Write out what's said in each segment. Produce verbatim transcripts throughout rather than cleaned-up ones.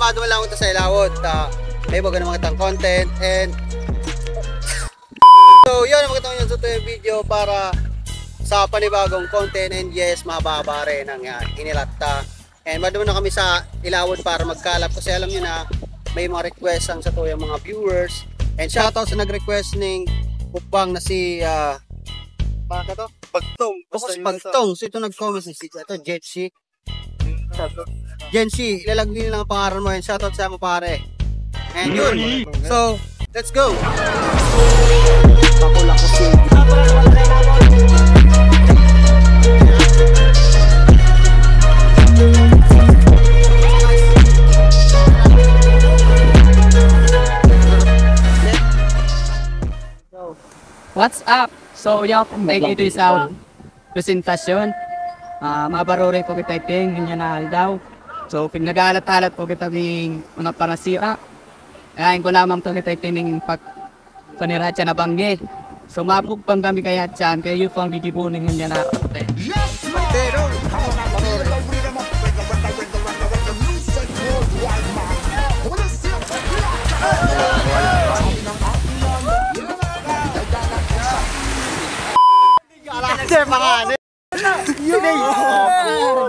Paduman lang kita sa Ilawod. Ah, may bago na mga tang content and so, yun ang magandang yun sa tuyong video para sa panibagong content. And yes, mga babare nang yan, inilat ta. And maduman na kami sa Ilawod para magkalap kasi alam nyo na may mga request ang sa tuyong mga viewers. And shoutout sa nag-request ning mukbang na si ah, Baka to? Pagtong. Basta Basta yung Pagtong. So ito nag-comment na si ito, Jetsi. Jency, ilalagay nila ang pangalan mo and shoutout sa mo pare. And yun. So, let's go! Pakulak ko si What's up? So, yo, thank you to sa presentasyon. Ah, mabarore po kita iting, yun yan na aldaw. So, pinaghaalat-alat po kita ning mga parasira. Kaya ko lamang po kita iting pag paniracha na banggi. So, mabugpang kami kaya dyan, kaya yun po ang gigibunin yun yan na.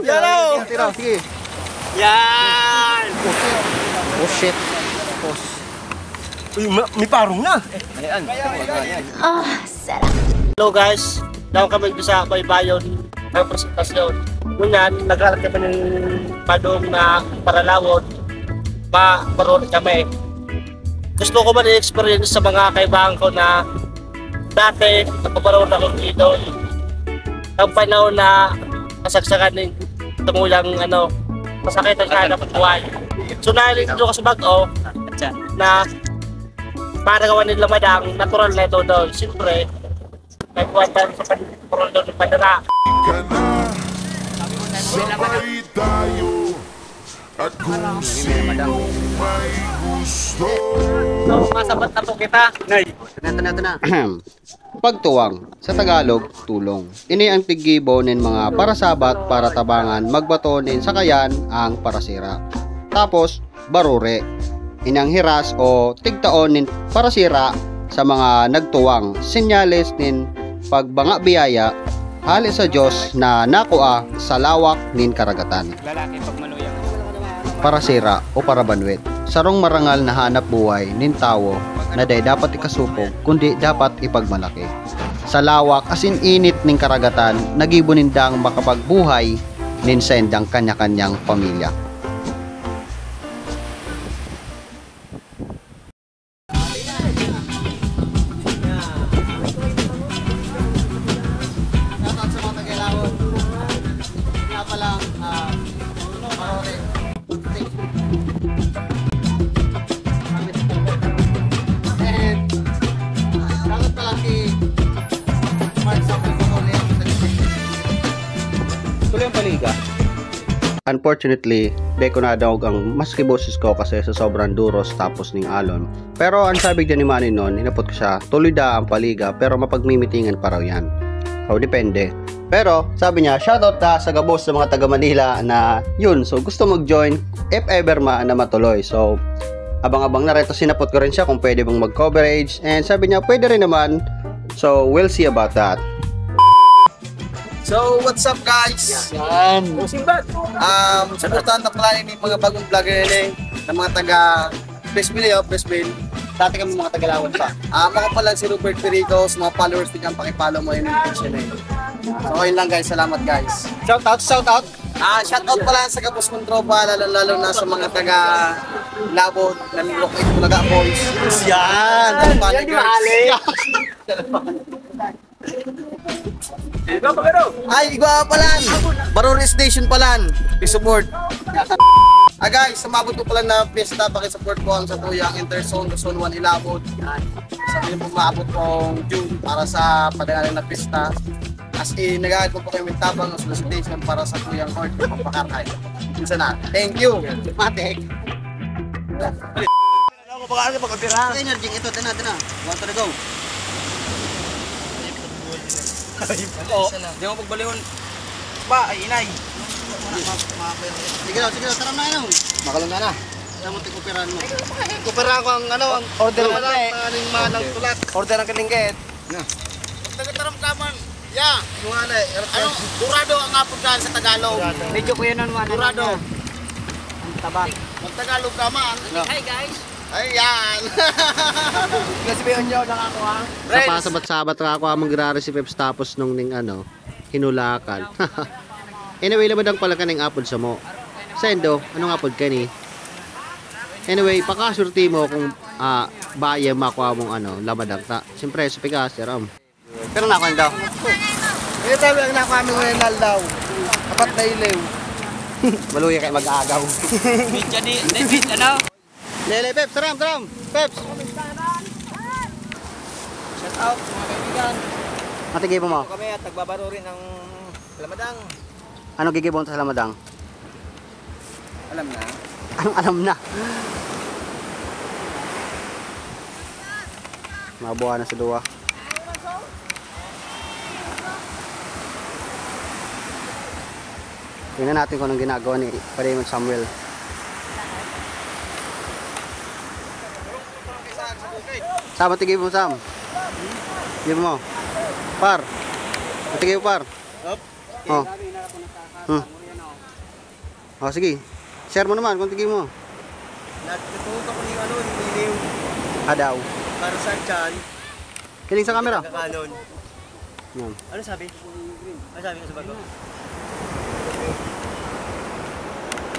Yan o! Tira, sige. Yan! Oh shit. Boss. Uy, ma- may parong na. Ayan. Ah, sarap. Hello guys, daw kami sa Baybayon ng presentasyon. Ngunyan, naghalat kami ng padong na paralawon. Pa, paruli kami. Gusto ko man i-experience sa mga kaibahan ko na dati, nagpaparol ako dito. Ang panahon na kasagsagan ng tumuyang ano, masakit ang hanap buhay. So, nahilip ko sa bago na para gawa nila madang natural na ito doon. Siyempre, nagkuha tayo sa pan-, parol doon ng panira. Ka na, sabay tayo. At kung sino may gusto. So, masabat na po kita. Nay. Ito na, ito na. Pagtuwang, sa Tagalog, tulong. Ini ang tiggibo nin mga parasabat para tabangan magbato nin sakayan ang parasira. Tapos, barure. Ini ang hiras o tigtaon nin parasira sa mga nagtuwang, senyales nin pagbanga biyaya hale sa Dios na nakua sa lawak nin karagatan. Lalaki pag maluyang. Parasira o parabanwit, sarong marangal na hanap buhay nin tawo na dai dapat ikasopog, kundi dapat ipagmalaki. Sa lawak asin init nin karagatan, nagibo nindang makapagbuhay nin saindang kanya-kanyang pamilya. Shoutout sa mga taga-Ilawod. Nga pala, ah, Marore. And, shoutout pala kay Mark sa Marore. Tuloy ang paliga. Unfortunately, di ko nadangog ang maski boses ko kasi sa sobrang duros tapos ning alon. Pero ang sabi diyan ni Manny noon, hinapot ko siya, tuloy da ang paliga pero mapagmimitingan pa raw yan. So, depende. Pero sabi niya, shoutout ta sa gabos sa mga taga Manila na yun. So, gusto mag-join if ever ma na matuloy. So, abang-abang na rin. Tapos sinapot ko rin siya kung pwede bang mag-coverage. And sabi niya, pwede rin naman. So, we'll see about that. So, what's up, guys? Yan. Um, supportahan na pala ni mga bagong vlogger ini ng mga taga Fresville, oh, Fresville. Dati kami mga taga-Ilawod pa. Ah, ako pala si Robert Perico, sa mga followers ni Kang, paki-follow mo yung page na yun. So, yun lang guys, salamat guys. Shout out, shout out. Ah, shout out pala sa kapos kong tropa, lalo-lalo na sa mga taga Labod, ng Rock It Bulaga Boys. Yan! Ang Yan, di followers. Mali. Ay, igwa pa lang! Baruri Station pa lang! Please support! Ah guys, sa maabot ko pala na piyesta, pakisupport po ang sa Tuyang Interzone, Luzon one Ilabot. Sa mga po maabot pong June para sa padangalan na piyesta. As in, nag-aagod po kayo ng tabang ng solicitation para sa Tuyang Court, pampakaray. Minsan na. Thank you! Matik! Ako, baka ano, pag-opera. Sa energy, ito, ito na, ito na. One, two, go. Oo, di mo pagbalihon. Ba, ay inay. Sige daw, sige daw, tara na yun. Makalong na na. Tama, tig-operahan mo. Operahan ko ang ano, ang Order mo, wala, eh. Ang aning manang tulat. Order ang kalinggit. Taga-taramdaman. Yeah. Yung ano, eh, Ano, burado ang apod dahil sa Tagalog. Medyo kuya nun, ano Burado. Na. Ang taba. Mag-Tagalog ka man. Hi, guys. Ayan. Kasi may unyo, nakakuha. Sa pasabat-sabat ka ako, ang magrare si Peps tapos nung ning ano, hinulakan. Anyway, lamadang pala kaning apod samo. Sendo, anong apod kani? Anyway, pakaswerte mo kung, ah, baya makuha mong ano, lamadang ta. Siyempre, sa pigas, yaram. Pero na ako daw. Ito ang nakuha mi ngunyan aldaw. Apat na iliw. Maluya kayo mag-agaw. Medyo di, di, di, ano? Lele, Peps, taram, taram. Peps. Shout out, mga kaibigan. Matigibo mo. Kami at nagbabaruri ng lamadang. Ano gigibon ta sa lamadang? Alam na. Anong alam na? Mabuha na sa duwa. Tingnan natin kung anong ginagawa ni Padimon Samuel. Sam, tigil mo, Sam. Tigil mo. Par. Tigil mo, par. Up. Oh. Hmm. Oh, sige. Share mo naman kung tigil mo. Nagtutuhog ako yung ano, yung iliw. Adaw. Para sa tiyan. Kiling sa camera. Kakanon. Yan. Ano sabi? Ano sabi ko sa bago?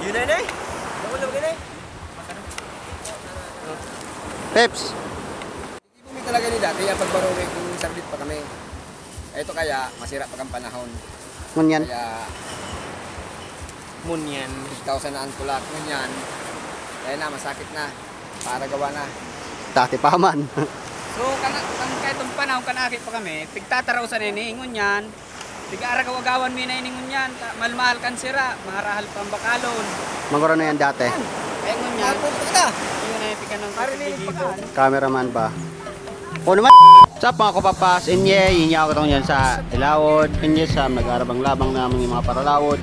Yun na, na eh. Ako lang yun eh. Peps. Kami talaga ni dati, ang pagbaruri kung saglit pa kami. Ito kaya, masira pag ang panahon. Ngunyan. Kaya, Ngunyan. Ikaw sa naan tulak, ngunyan. Kaya na, masakit na. Para gawa na. Dati pa man. So, kan, kan, kahit ang panahon kan aki pa kami, pigtataraw sa nini, ngunyan. Pig-aragaw-agawan mi na ini ngunyan. Ta-, mahal-mahal kan sira, maharahal pang bakalon. Magkano na yan dati? Kaya ngunyan. Mapunta ka. Yun na yung pikan ng Pare, nini, pagkigibon. Cameraman ba? O naman. Sa mga kapapas, inye, inye ako tong yan sa Ilawod. Inye sa nag-arabang-labang naman yung mga paralawod.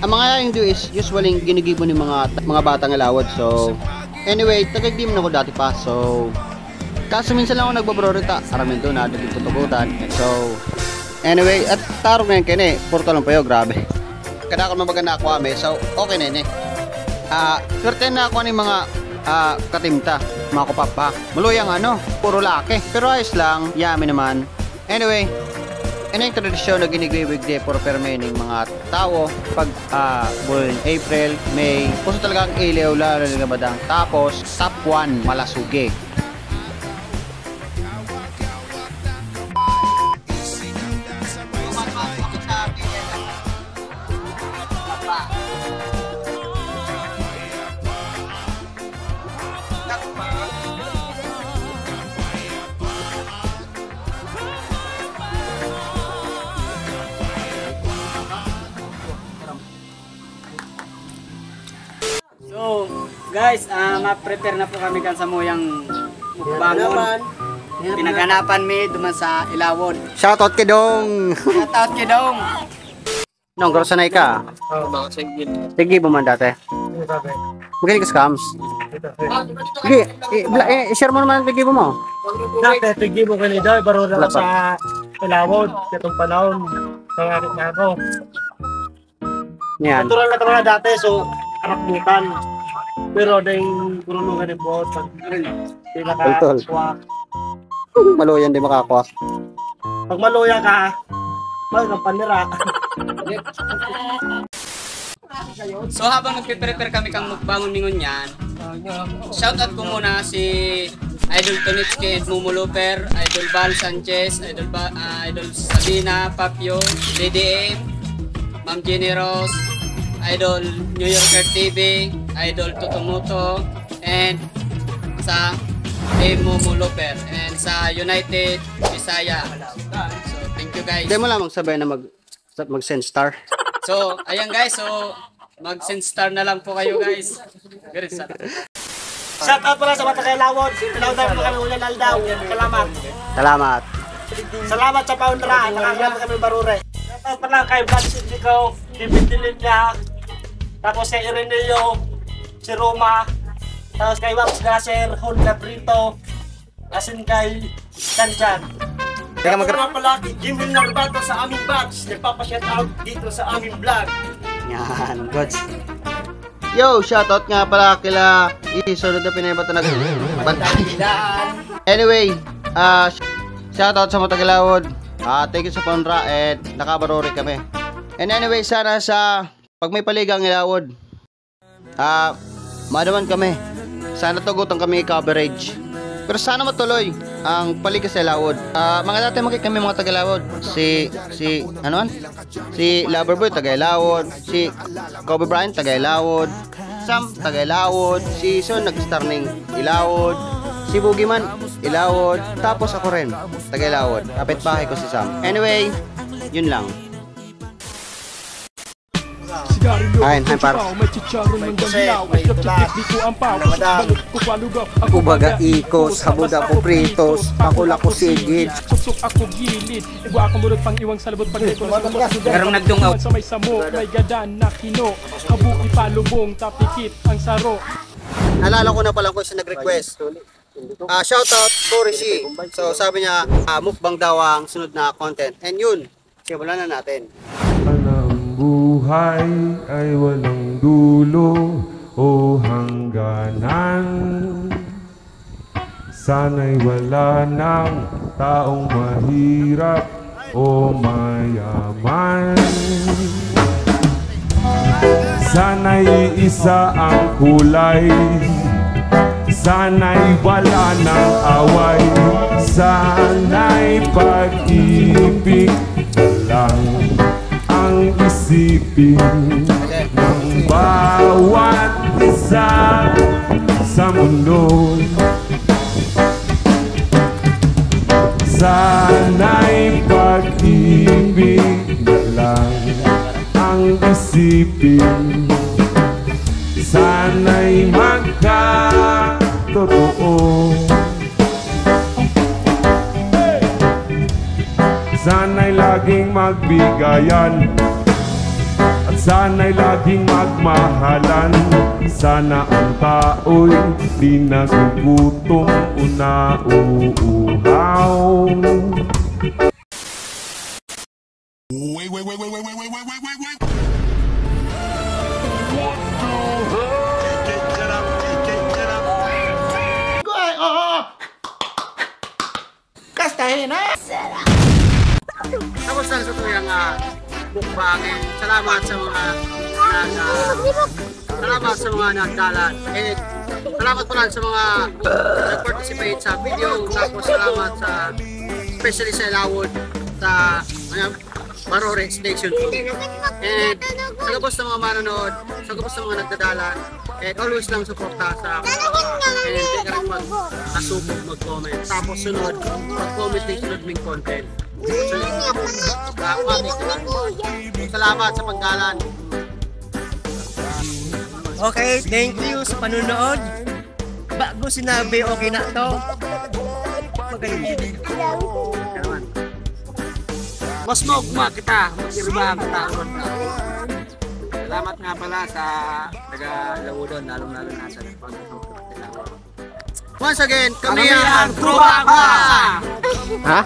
Ang mga yaing do is usually ginigibo ni mga, mga batang Ilawod. So, anyway, tagagdi man ako dati pa. So, kaso minsan lang ako nagbabrorita. Aram nito na, naging tutugutan. So, anyway, at tarong ngayon kayo ni, puro talong payo, grabe. Kadakol mabagan na ako, ame. So, okay na yun eh. Ah, swerte na ako ni mga, ah, katimta, mga kupapa. Maluyang ano, puro laki. Pero ayos lang, yummy naman. Anyway, ano yung tradisyon na ginigwigwig di puro perme ning mga tawo pag, ah, bulan April, May? Puso talaga ang iliw, lalo na madang. Tapos, top one, malasugi. So, guys, ah, ma-prepare na po kami kan samuyang mukbangon. Pinaghanapan mi duman sa Ilawod. Shoutout kay Dong! Shoutout kay Dong! Nong, grosa na ika? Oo, mga single. Sige, buman dati. Magaling ka sa cams. Sige, i-, bla-, i-, i-share mo naman ang tigibo mo. Dati, tigibo ka ni Doy, baro na Wala pa. Sa Ilawod, itong panahon. Nangarit na ako. Yan. Natural na talaga dati, so, karakbutan. Pero na yung kurunungan ni Buhos, pag Tol, tol. Pinaka-swak. Maluyan di makakuha. Pag maluya ka, mahal kang panira. So, habang nagpe-prepare kami kang mukbangon ningon yan, shoutout ko muna si Idol Tonitski and Momo Looper, Idol Val Sanchez, Idol Ba-, ah, Idol Sabina, Papio, D D M, Ma'am Jenny Rose, Idol New Yorker T V, Idol Tutumoto, and sa Team Momo Looper, and sa United Bisaya. So, thank you, guys. Hindi mo lang magsabay na mag-, mag-send star. So, ayan, guys. So, mag-send star na lang po kayo, guys. Very sad. Shout out pala sa mga taga Ilawod. Ilawod na kami ulan aldaw. Salamat. Salamat. Salamat sa paunra. Nakakuha kami barure. Shout out pala kay Brad Sitniko, David Dilinya, Tapos kay Ireneo, si Roma. Tapos kay Waps Gasser, Hon Cabrito. Asin kay Sanjan. Teka, mag- Ako nga pala, kay Jimmy Narbato sa aming batch. Nagpapa-shout out dito sa aming vlog. Yan, goods. Yo, shoutout nga pala kila isunod na pinay bato na bantay. Anyway, ah, sh- shoutout sa mga taga-Ilawod. Ah, thank you sa panra and nakabarori kami. And anyway, sana sa pag may paligang Ilawod, ah, maadaman kami. Sana tugutan kami coverage. Pero sana matuloy ang paliga sa Ilawod. Ah, mga dati makikita kami mga taga-Ilawod. Si, si, ano man? Si Loverboy, taga-Ilawod. Si Kobe Bryant, taga-Ilawod. Sam, taga-Ilawod. Si Son, nag-star ning Ilawod. Si Boogeyman, Ilawod. Tapos ako rin, taga-Ilawod. Kapit bahay ko si Sam. Anyway, yun lang. Ayun, hi, par. May chicharon ng Kasi, Danglaw. May At kapit tula. Di ko ang paw. Ano, madam? Balot ko palugaw. Ako Ako baga baga ikos, ikos, habod habod ako ako pritos, pritos, ako lako ako sigid. Sigid. Suksok ako gilid. Iba akong murag pang iwang sa labot pag may kulas. Garong nagdungaw. Sa may samok, may gadan na kino. Habo ipalubong, tapikit ang saro. Naalala ko na pala kung sino nag-request. Ah, shoutout, Cory C. So, sabi niya, ah, mukbang daw ang sunod na content. And yun, simulan na natin. Sana ang buhay ay walang dulo o hangganan. Sana'y wala nang taong mahirap o mayaman. Sana'y isa ang kulay. Sana'y wala nang away. Sana'y pag-ibig lang ang isipin ng bawat isa sa mundo. Sana'y pag-ibig na lang ang isipin. Sana'y magkatotoo. Sana'y laging magbigayan at sana'y laging magmahalan. Sana ang tao'y di nagugutom o nauuhaw. Wait, wait, wait, wait, wait, wait, wait, wait, wait, wait, wait. Ay, oo. Kastahin, ha? Tapos lang sa tuyang, ah, mukbang, eh. Salamat sa mga nag, ah, salamat sa mga nagdala. Eh, salamat pala sa mga nag-participate sa video. Tapos salamat sa, especially sa Ilawod, sa, ano, Barore Station two. And sa gabos ng mga manonood, sa gabos ng mga nagdadala, and always lang suporta sa, and di ka rin mag-asubog, mag-comment. Tapos sunod, mag-comment din sunod ming content. Sunod, ah, matik. Salamat sa pagdalan. Okay, thank you sa panonood. Bago sinabi, okay na to. Magaling. Mas maugma kita, mag-iba ang tao. Salamat nga pala sa taga Lawodon, lalong-lalo na sa nagpag-, Once again, kami Kami ang ang Tropa Tropa Pasa. Ha?